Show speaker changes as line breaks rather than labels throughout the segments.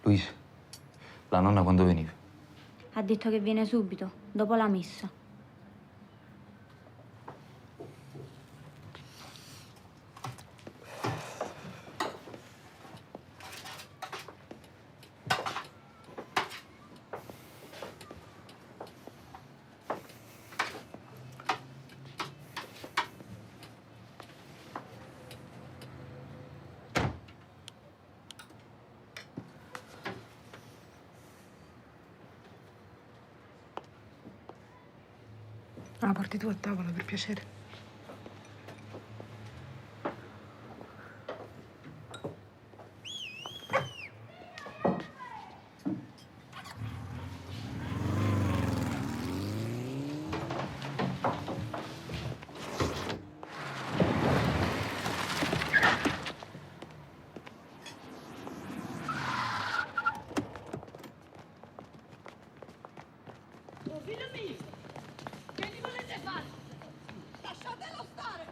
Luisa, la nonna quando veniva?
Ha detto che viene subito, dopo la messa.
La porti tu a tavola, per piacere.
Oh, figlio mio! Che gli volete fare? Lasciatelo stare!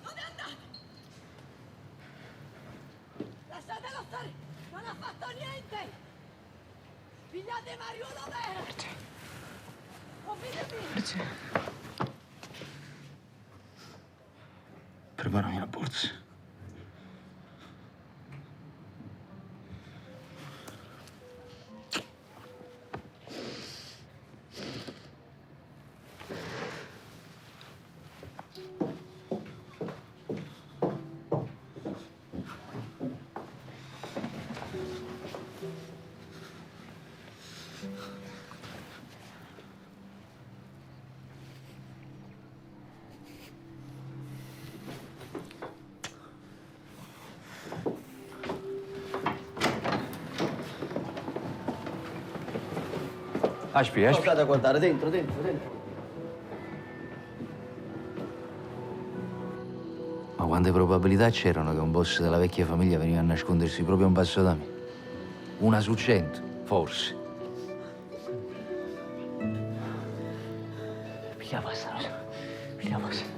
Dove andate? Lasciatelo stare! Non ha fatto niente! Pigliate Mariuolo vero!
Perché?
Oh, figlio mio!
Perché?
Preparami la borsa. Aspetta, aspetta.
State a guardare, dentro, dentro, dentro.
Ma quante probabilità c'erano che un boss della vecchia famiglia veniva a nascondersi proprio a un passo da me? Una su 100, forse. Piglia pasta, Rosa. Piglia pasta.